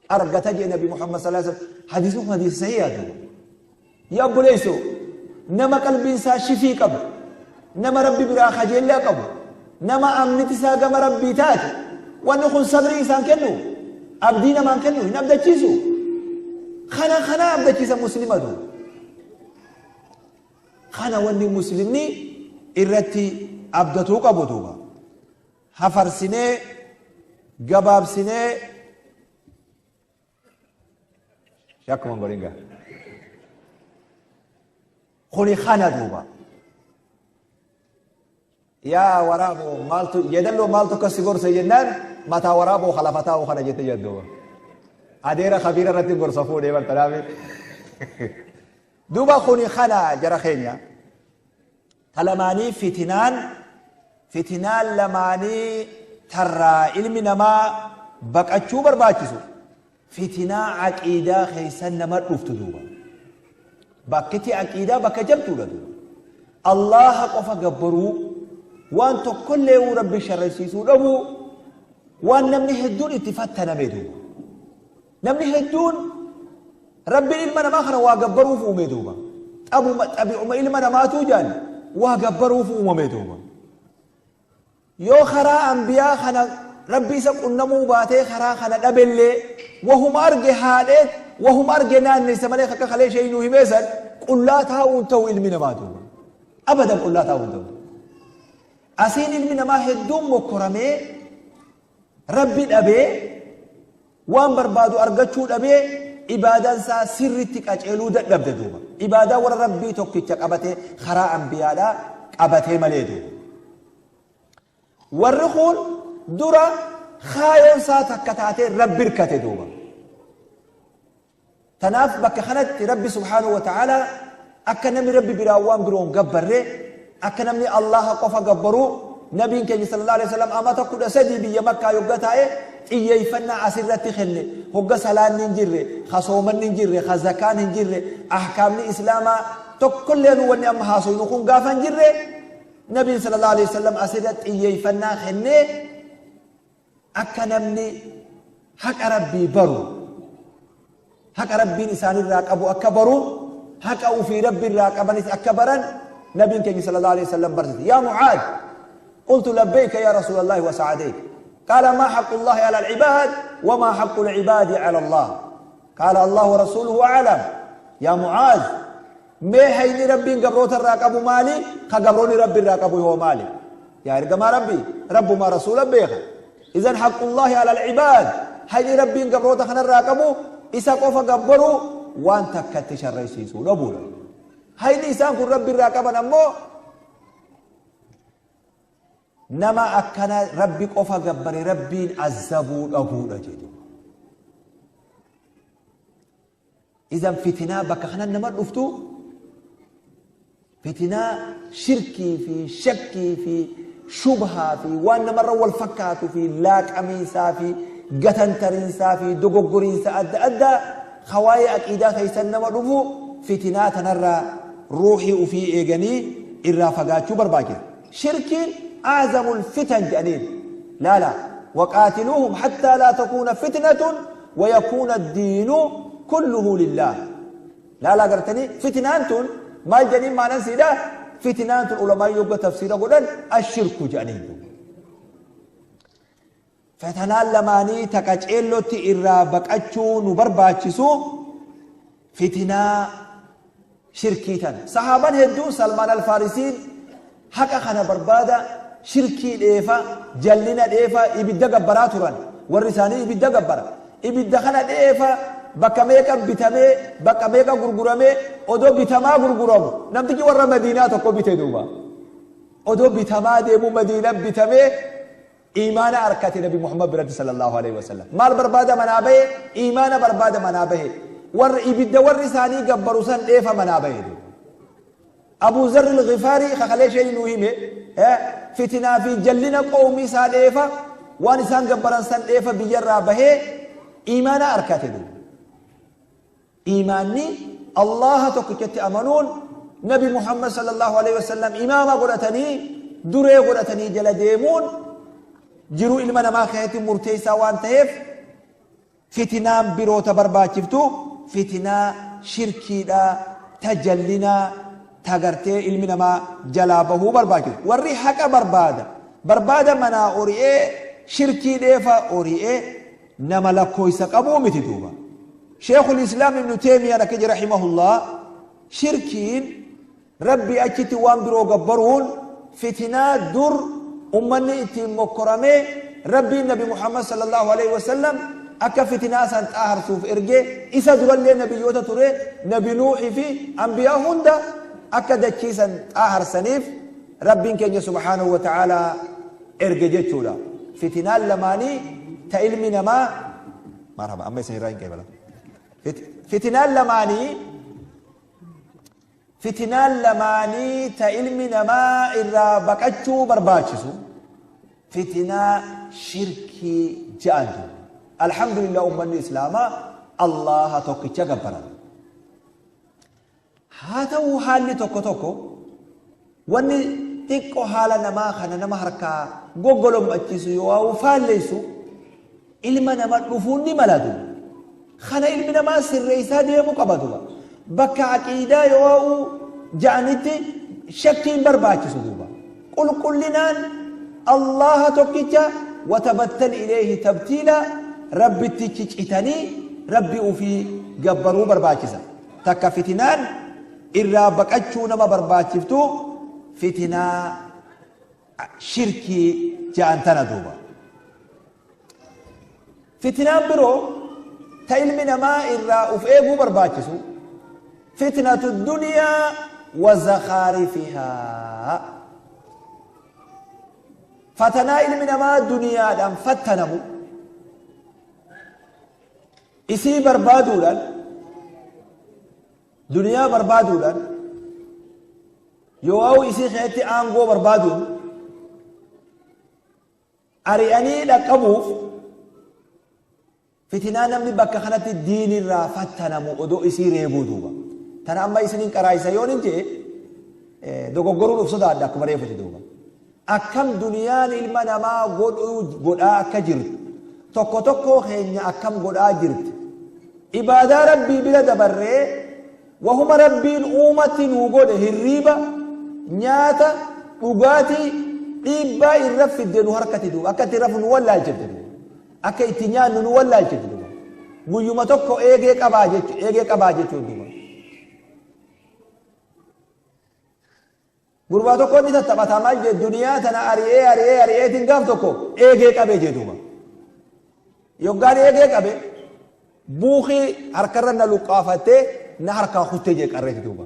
Argata jee Nabi Muhammad sallallahu alaihi wasallam. Hadiisni kun hadiisa sahiiha duuba. Yaa obboleessoo, nama qalbiin isaa shifii qabu, nama Rabbi biraa kajeellaa qabu, nama amniti isaa gama Rabbii taate, wanni kun sabrii isaan kennu, abdii namaan kennu, hin abdachiisu. Kana kana abdachiisa muslima duuba. Kana wanni muslimni irratti abdatuu qabu duuba. Hafarsinee gabaabsinee shakkuma hin godhin gaa. Kuni kana duuba. Yaa waraaboo maaltu yeedalloo maaltu akkas si gorse jennaan mataa waraaboo kalafa taa'u kana jette jedhuuba. Adeera kabiira irratti gorsa fuudhee bartanaafi. Duuba kuni kana jara keenya. Ta lamaanii fitinaan fitinaan lamaanii tarraa ilmi namaa baqachuu barbaachisu fitinaa aqiidaa keessa nama dhuftu duuba. Bakkiti aqiidaa bakka jabduudha duuba. Allaaha qofa gabbaruu, waan tokkollee Rabbi sharrisiisuu dhabuu, waan namni hedduun itti fattaname duuba. Namni hedduun Rabbiin ilma namaa kana waa gabbaruuf uume duuba. Xabuma xabi'uma ilma namaatuu jaan waa gabbaruuf uumame duuba. Yoo karaa anbiyaa kana Rabbi isa qunnamuu baatee karaa kana dhabellee wahuma arge haadheet wahuma arge naannessa malee akka kalee ishee inuu himee san qullaa taa'uun ta'u ilmi namaa duuba. Abadan qullaa taa'uun ta'u. Asiin ilmi namaa hedduun mokkoramee Rabbi dhabee waan barbaadu argachuu dhabee ibaadaan isaa sirritti qaceeluu dadhabde duuba. Ibaadaa warra Rabbii tokkicha qabatee karaa anbiyaadhaa qabatee malee duuba. Warri kun dura kaayoon isaa takka taatee Rabbi hirkate duuba. Tanaaf bakka kanatti Rabbi subhaanahu wa ta'aalaa akka namni Rabbi biraa waan biroo hin gabbarre, akka namni Allaaha qofa gabbaru, Nabiin keenya sallallahu alaihi wasallam amata 13 biyya Makkaa yogga taa'e xiyyeeffannaa asirratti kenne. Hogga salaanni hin jirre, ka soomanni hin jirre, ka zakaan hin jirre, ahkaamni Islaamaa tokkolleenu wanni amma haasoynu kun gaafa hin jirre, Nabiin sallallahu alaihi wasallam asirratti xiyyeeffannaa kennee Akka namni haqa Rabbii baru, haqa Rabbiin isaanirraa qabu akka baru, haqa ufii Rabbiirraa qabanis akka baran Nabiin keenya sallallahu alaihi wasallam barsiise. Yaa Mucaad, qultu labbayka yaa Rasuulallahi wa sa'adayk. Qaala maa haqqu Allahi ala al-ibaad wa maa haqqu al-ibaadi ala Allah. Qaala Allahu wa rasuuluhu a'lam. Yaa Mucaaz, Mee hayni Rabbiin gabroota irraa qabu maali? Ka gabroonni Rabbi irraa qabu hoo maali? Yaa ergamaa Rabbii, Rabbumaa Rasuula beeka. Izan haqqullaahi alal ibaad, hayni Rabbiin gabroota kanarraa qabu isa qofa gabbaruu waan takka itti sharraysiisuu dhabuudha. Hayni isaan kun Rabbi irraa qaban ammoo nama akkana Rabbi qofa gabbare Rabbiin azzabuu dhabuudha jedhu. Izan fitinaa bakka kanan nama dhuftu fitinaa shirkii fi shakkii fi shubhaa fi waan namarra wal fakkaatu fi laaqamiinsaa fi gatantariinsaa fi dogoggoriinsa adda addaa hawaayee aqiidaa keessan nama dhufu fitinaa tanarraa ruuhii ufii eeganii irraa fagaachuu barbaachisa. Shirkiin aazamul fitan jedhaniin laala waqaatiluuhum hattaa laa takuuna fitnatun wayakuuna addiinu kulluhu lillaah. Laalaa gartanii fitnaan tun maal jedhaniin maanan siidha fitnaan tun ulamaan yogga tafsiira godhan ashirku jedhaniin duuba. Fatanaan lamaanii ta qaceellotti irraa baqachuu nu barbaachisu fitinaa shirkii tana. Sahaaban hedduun Salmaan Alfaarisiin haqa kana barbaada shirkii dheefa, jallina dheefa, ibidda gabbaraa turan. Warri isaanii ibidda gabbara. Ibidda kana dheefa bakka meeqa bitamee, bakka meeqa gurguramee, odoo bitamaa gurguramu. Namtichi warra Madiinaa tokko bite duuba. Odoo bitamaa deemu Madiina bitamee Iimaana arkate Nabi Muhammad biratti sallallahu alaihi wasallam. Maal barbaada manaa bahe? Iimaana barbaada manaa bahe. Warri ibidda warri isaanii gabbaru san dheefa manaa bahe. Abu Zarri al-Ghifaarii kakalee isheen nuu hime fitinaa fi jallina qawmii isaa dheefa waan isaan gabbaran san dheefa biyyarraa bahee iimaana arkate duuba. Iimaanni Allaaha tokkichatti amanuun Nabi Muhammad sallallahu alaihi wasallam imaama godhatanii duree godhatanii jala deemuun jiruu ilma namaa keessatti murteessaa waan ta'eef Fitinaan biroo ta barbaachiftu fitinaa shirkiidha, ta jallinaa, ta gartee ilmi namaa jalaa bahuu barbaachisu. Warri haqa barbaada barbaada manaa ori'ee shirkii dheefa ori'ee nama lakkooysa qabuu miti duuba. Sheekhul Islaam Ibnu Teeymiyaan akka jedhe rahimahullah, shirkiin Rabbii achitti waan biroo gabbaruun fitinaa dur ummanni ittiin mokkoramee Rabbiin Nabi Muhammad sallallahu aleyhi wa sallam akka fitinaa san xaaharsuuf erge. Isa durallee nabiyyoota ture, Nabi Nuuhi fi anbiyaa hunda akka dachii san xaaharsaniif Rabbiin keenya subhaanahu wa ta'aalaa erge jechuudha. Fitinaan lamaanii ta ilmi namaa, marhaba, amma isin irraa hin qeebala. Fitinaan lamaanii, fitinaan lamaanii ta ilmi namaa irraa baqachuu barbaachisu fitinaa shirkii ja'antu. Alhamdulillah, ummanni islaamaa Allaha tokkicha gabbaran. Haa ta'uu, haalli tokko tokko wanni xiqqo haala namaa kana nama harkaa goggolom'achiisu yoo faalleessu ilma nama dhufuun ni mala duuba. Kana ilmi namaa sirreessaa deemuu qaba duuba. Bakka aqiidaa yoo ja'anitti shakkiin barbaachisu duuba. Qulqullinaan Allaha tokkicha watabattal ileehi tabtiila, Rabbittichi citanii Rabbi ufii gabbaruu barbaachisa. Takka fitinaan irraa baqachuu nama barbaachiftu fitinaa shirkii ja'an tana duuba. Fitinaan biroo ta ilmi namaa irraa uf eeguu barbaachisu fitnatu duniyaa wa zakhaarifihaa. Fatanaa ilmi namaa duniyaadhaan fattanamu isii barbaaduudhaan, duniyaa barbaaduudhaan, yoo isii keessatti aangoo barbaaduun ari'anii dhaqqabuuf, fitinaa namni bakka kanatti diinirraa fattanamu odoo isii reebuu duuba. Tana amma isiniin qaraayisa yoon hin jee dogoggoruun uf sodaadha akkuma reefuti duuba. Akkam duniyaan ilma namaa godhuu godhaa akka jirtu, tokko tokkoo keenya akkam godhaa jirti. Ibaadaa Rabbii bira dabarree wahuma Rabbiin uumatti nuu godhe, hirriiba, nyaata, dhugaatii, dhiibbaa irra fidde nu harkatti duuba. Akka itti rafu nu wallaalchifte duuba. Akka itti nyaannu nu wallaalchifte duuba. Guyyuma tokko eegee qabaa jechu, eegee qabaa jechuun duuba. Gurbaa tokko inni tattaphataa maal jee, duniyaa tana ari'ee ari'ee ari'eetiin gaaf tokko eegee qabee jee duuba. Yoggaan eegee qabe buukii harkarra na luqqaafattee na harkaa kuttee jee qarreeti duuba.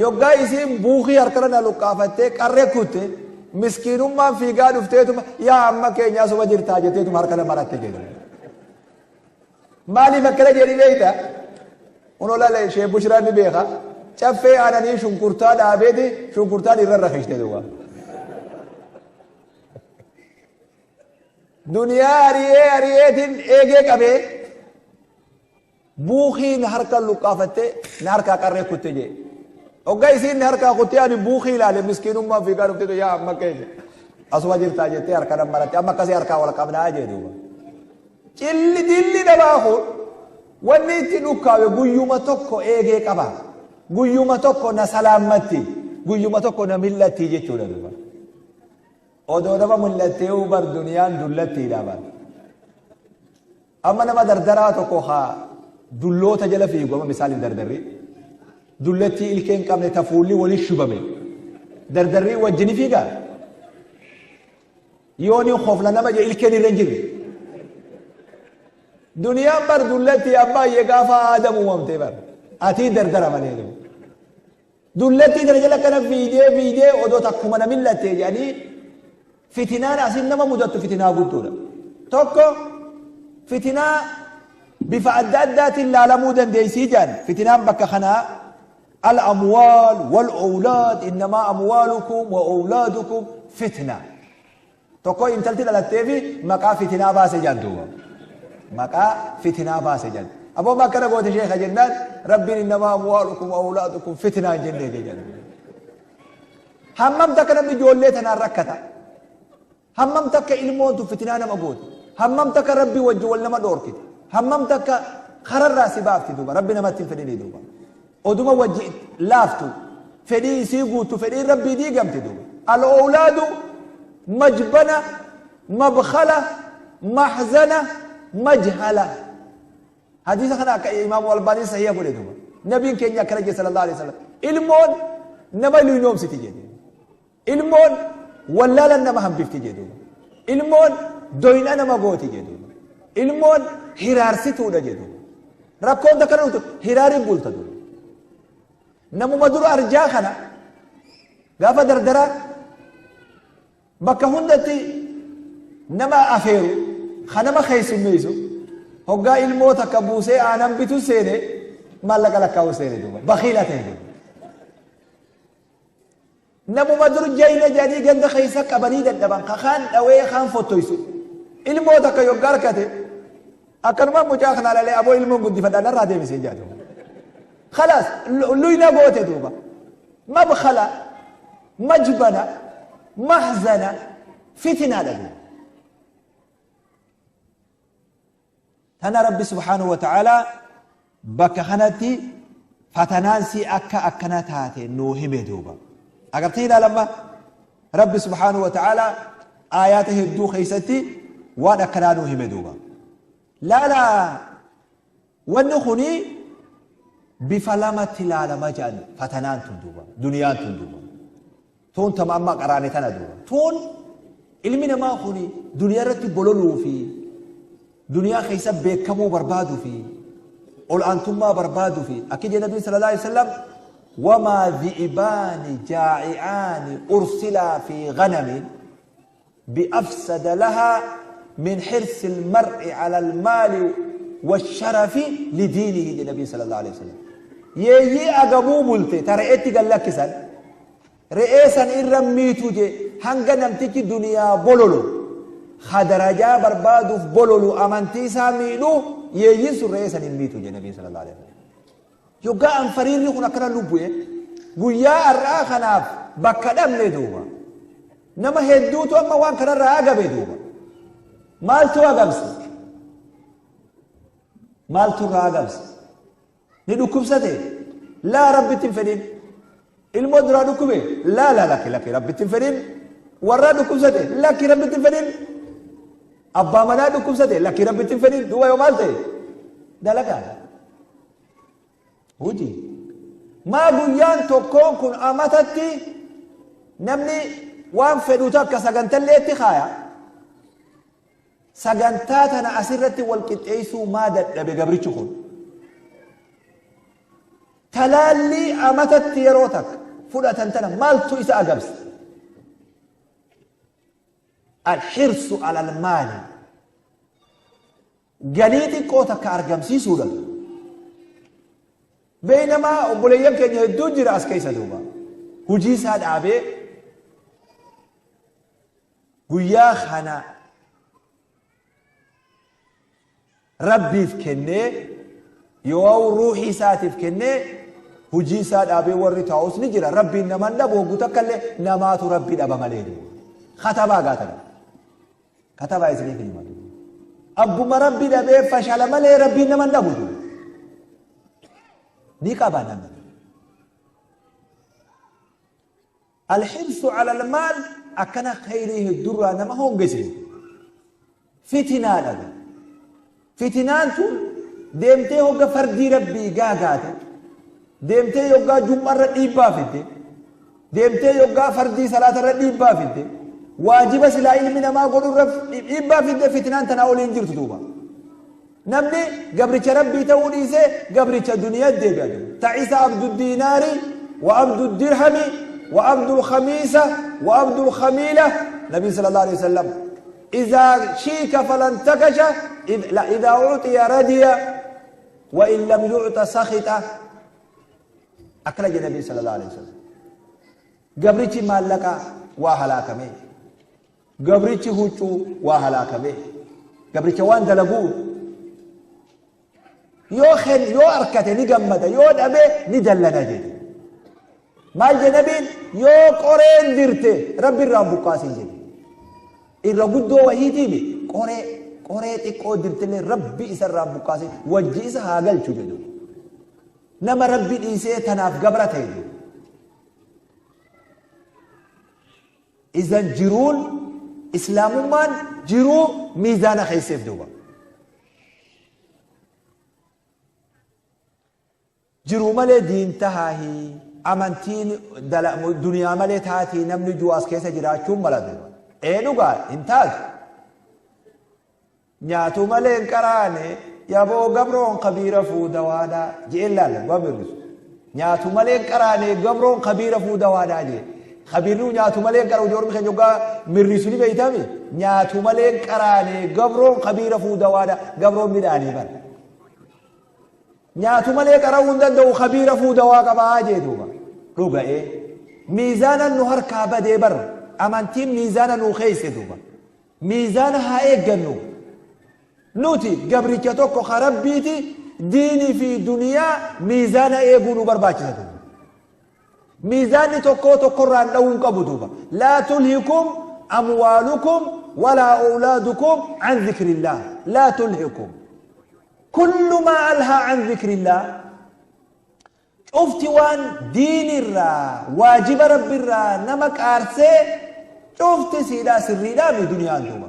Yoggaa isiin buukii harkarra na luqqaafattee qarree kutte, miskiinummaan fiigaa dhufteetuma yaa amma keenyaa suma jirtaa jetteetuma harka na maratte jee duuba. Maaliif akkana jedhi beekta? Kunoo laala, ishee Bushraan ni beeka. Caffee aananii shunkurtaa dhaabeeti shunkurtaan irra rafishte duuba. Duniyaa ari'ee ari'eetiin eegee qabee buukiin harka luqqaafattee na harkaa qarree kutte jee. Hoggaa isiin na harkaa kuttee ani buukii ilaale, miskiinummaan fiigaa dhufteetu yaa amma keenya asuma jirtaa jettee harka na maratte, amma akkasii harkaa wal qabnaa jee duuba. Cilli dilli namaa kun wanni itti dhukkaawe guyyuma tokko eegee qaba. Guyyuma tokko na salaammatti. Guyyuma tokko na mil'atti jechuudha duuba. Odoo nama mul'attee bar duniyaan dullattiidha bar. Amma nama dardaraa tokko haa dulloota jala fiigu, amma misaaliif dardarri. Dullattii ilkee hin qabne ta fuulli wali shubame. Dardarrii wajjin fiigaa? Yooni kofla nama je ilkeen irra hin jirre. Duniyaan bar dullatti abbaayyee gaafa Aadam uumamte bar. Atii dardara malee jiru. Dullattii tana jala kana fiigee fiigee odoo takkuma na millatte jedhanii, fitinaan asin nama mudattu fitinaa guddoodha. Tokko fitinaa bifa adda addaatiin laalamuu dandeessii jedhan fitinaan bakka kanaa al-amwaal wal awlaad, innamaa amwaalukum wa awlaadukum fitna. Tokko intalti dhalattee fi maqaa fitinaa baase jedhan duuba. Maqaa fitinaa baase jedhan. Aboo ma akkana goote sheeka jennaan, Rabbiin innamaa amwaalukum wa awlaadukum fitnaa hin jennee jedhan. Hammam takka namni ijoollee tanaan rakkata. Hammam takka ilmoon tun fitinaa nama goote. Hammam takka Rabbii wajji wal nama dhoorkite. Hammam takka kararraa si baafti duuba. Rabbi namatti hin fedhinii duuba. Oduma wajji laaftu, fedhii isii guuttu, fedhiin Rabbii diigamti duuba. Al-oowlaadu majbana, mabkhala, mahzana, majhala. Hadiisa kana akka Imaamu Albaaniin sahiha godhe duuba. Nabiin keenya akkana jedhe sallallahu alaihi wasallam. Ilmoon nama luynoomsiti jedhe. Ilmoon wallaalan nama hambifti jedhe duuba. Ilmoon doyna nama gooti jedhe duuba. Ilmoon hiraarsituudha jedhe duuba. Rakkoon takka dhuftu hiraariin bulta duuba. Namuma dura arjaa kana gaafa dardaraa bakka hundatti nama afeeru, ka nama keessummeessu, hoggaa ilmoo takka buusee aanan bitu seene, maallaqa lakkaa'u seene duuba. Bakiila ta'e duuba. Namuma dur jayna jedhanii ganda keessa qabanii dadhaban, ka kaan dhawee kaan fottoysu. Ilmoo takka yoggaa harkate akkanuma mucaa kana lalee, aboo ilmoon guddifadhaa narraa deebisee jaa duuba. Khalaas, luyna goote duuba. Mabkhala, majbana, mahzana, fitinaadha duuba. Tana Rabbi subhaanahu wa ta'aalaa bakka kanatti fatanaan sii akka akkana taate nuu hime duuba. Agartee ilaalamma Rabbi subhaanahu wa ta'aalaa aayaata hedduu keessatti waan akkanaa nuu hime duuba. Laala, wanni kuni bifa lamatti ilaalama jedhan fatanaan tun duuba, duniyaan tun duuba. Tuun tama amma qaraane tana duuba. Tuun ilmi namaa kuni duniyaa irratti bololuu fi duniyaa keessa beekamuu barbaaduu fi ol aantummaa barbaaduu fi akki jedhe Nabiin sallallahu alaihi wasallam: wamaa dhi'ibaani jaa'i'aani ursilaa fi ghanamin bi'afsada lahaa min hirsi almar'i ala almaali washarafi lidiinihi, jedhe Nabiin sallallahu alaihi wasallam. Yeeyyii agabuu bulte ta re'etti gad lakkisan, re'ee san irra miitu je, hanga namtichi duniyaa bololu, ka darajaa barbaaduuf bololu, amantii isaa miidhu, yeeyyiin sun re'ee san hin miitu je Nabiin sallallahu alaihi wasallam. Yoggaa anfariirri kun akkana lubbu'e, guyyaa har'aa kanaaf bakka dhabne duuba. Nama hedduutu amma waan kanarraa agabe duuba. Maaltu agabse? Maaltu irraa agabse? Ni dhukkubsate? Laa, Rabbitti hin fedhin. Ilmoo duraa dhukkube? Laa laa, lakki lakki, Rabbitti hin fedhin. Warraa dhukkubsate? Lakki, Rabbitti hin fedhin. Abbaa manaa dhukkubsate? Lakki, Rabbitti hin fedhin. Duuba yoo maal ta'e? Dalagaa. Hojii. Maa guyyaan tokkoon kun amatatti namni waan fedhu takka sagantalleetti kaaya. Sagantaa tana asirratti wal qixxeessuu maa dadhabe gabrichi kun? Talaallii amatatti yeroo takka fudhatan tana maaltu isa agabse? Alhirsu alal maali. Galii xiqqoo takka argamsiisuudha. Beeynamaa obboleeyyan keenya hedduu jira as keessa duuba. Hujii isaa dhaabee guyyaa kana Rabbiif kennee, yoo ruuhii isaatiif kennee, hujii isaa dhaabee warri taa'us ni jira. Rabbiin naman dhabu hoggu takka illee, namaatu Rabbi dhaba malee duuba. Katabaa gaatana. Katabaa isiniif hin himatu. Abbuma Rabbi dhabee fashala malee Rabbiin naman dhabu duuba. Ni qaba namni. Alhirsu ala almaal akkana kheyrii heddurraa nama hoongesiifti. Fitinaadha gaa. Fitinaan tun deemtee hogga fardii Rabbii gaagaate, deemtee yoggaa jum'arra dhiibbaa fidde, deemtee yoggaa fardii salaatarra dhiibbaa fidde, waajiba silaa ilmi namaa godhurra dhiibbaa fidde, fitinaan tanaa olii hin jirtu duuba. Namni gabricha Rabbii ta'uu dhiisee gabricha duniyaa deebi'a duuba. Ta'isa abdu diinaari wa abdu dirhami wa abdu khamiisa wa abdu khamiila. Nabiin sallallahu alaihi wasallam: idhaa shiika falan takasha, la idhaa u'tiya radiya wa in lam yu'ta sakhita, akkana jedhe Nabiin sallallahu alaihi wasallam. Gabrichi maallaqaa waa halaakame. Gabrichi huccuu waa halaakame. Gabricha waan dalaguu yoo ken yoo arkate ni gammada, yoo dhabe ni dallana jedhe. Maal jedhe Nabiin? Yoo qoreen dirte Rabbi irraa hin buqqaasin jedhe. Irra guddoo wahiitiimi qoree. Qoree xiqqoo jirtillee Rabbi isarraa buqqaase wajji isa haa galchu jedhu. Nama Rabbi dhiisee tanaaf gabra ta'e jedhu. Izan jiruun Islaamummaan jiruu miizaana keesseef duuba. Jiruu malee diin tahaahi amantiin duniyaa malee taatii namni juu as keessa jiraachuun mala duuba. Ee dhugaa hin taatu. Nyaatu malee hin qaraane yaboo gabroon kabiira fuudawaadha je'een laalla waan mirrisu. Nyaatu malee hin qaraane gabroon kabiira fuudawaadha jee. Kabiirri nyaatu malee hin qara'u joormi keenya hoggaa mirrisu ni beeytami. Nyaatu malee hin qaraane gabroon kabiira fuudawaadha gabroon midhaanii bara. Nyaatu malee qara'uu hin danda'u kabiira fuudawaa qabaa jee duuba. Dhuga'ee. Miizaanan nu harkaa badee bar amantiin miizaana nuu keeyse duuba. Miizaana haa eeggannu. Nuti gabricha tokko ka Rabbiiti diinii fi duniyaa miizaana eeguu nu barbaachisa duuba. Miizaanni tokkoo tokkorraan dha'uu hin qabu duuba. Laa tulhikum amwaalukum walaa awlaadukum an zikrillah. Laa tulhikum. Kullu maa alhaa an zikrillah. Cufti waan diinirraa waajiba Rabbirraa nama qaarsee cufti siidhaa sirriidhaami duniyaan duuba.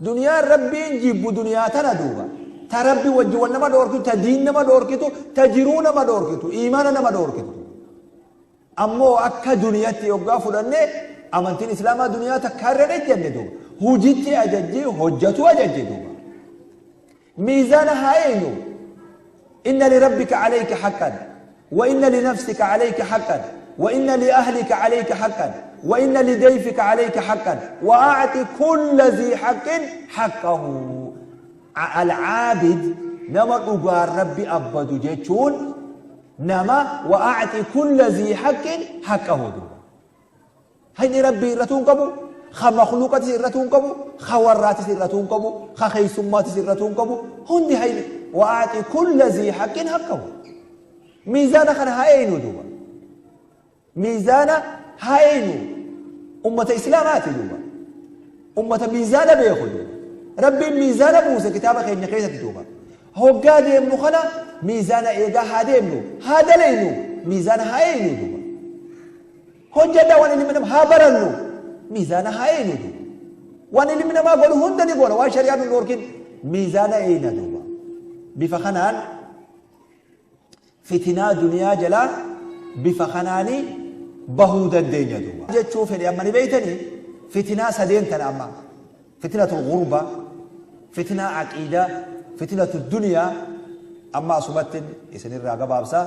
Duniyaan Rabbiin jibbu duniyaa tana duuba. Ta Rabbi wajji wal nama dhoorkitu, ta diin nama dhoorkitu, ta jiruu nama dhoorkitu, iimaana nama dhoorkitu. Ammoo akka duniyatti yoggaa fudhanne amantiin Islaamaa duniyaa takka irra hin ejjanne duuba. Hujitti ajajji hojjatu ajajji duuba. Miizaana haa eeynu. Inna lirabbika alayka haqqan wa inna linafsika alayka haqqan wa inna liahlika alayka haqqan wa inna lidayfika alayka haqqan wa a'ti kulla zii haqqin haqqahu. Al-aabid nama dhugaan Rabbi abbadu jechuun nama wa a'ti kulla zii haqqin haqqahu duuba. Haqni Rabbii irratuu hin qabu, ka makhluuqatis irratuu hin qabu, ka warraatis irratuu hin qabu, ka keessummaatis irratuu hin qabu, hundi hayni wa'aaxi kulla zii haqqin haqqahu. Miizaana kana haa eeynu duuba. Miizaana haa eeynu. Ummata Islaamaati duuba. Ummata miizaana beeku duuba. Rabbiin miizaana buuse kitaaba keenya keessatti duuba. Hoggaa deemnu kana miizaana eegaa haa deemnu, haa dalaynu, miizaana haa eeynu duuba. Hojjadhaa waan ilmi nama haa barannu miizaana haa eeynu duuba. Waan ilmi namaa godhu hunda ni goona waan shari'aan nu dhoorkin miizaana eeyna duuba. Bifa kanaan fitinaa duniyaa jalaa bifa kanaanii bahuu dandeenya duuba. Jechuu fedhe amma ni beeytanii fitinaa sadeen tana amma fitinatul gurba, fitinaa aqiidaa, fitinatul duniyaa amma asumatti isinirraa gabaabsa.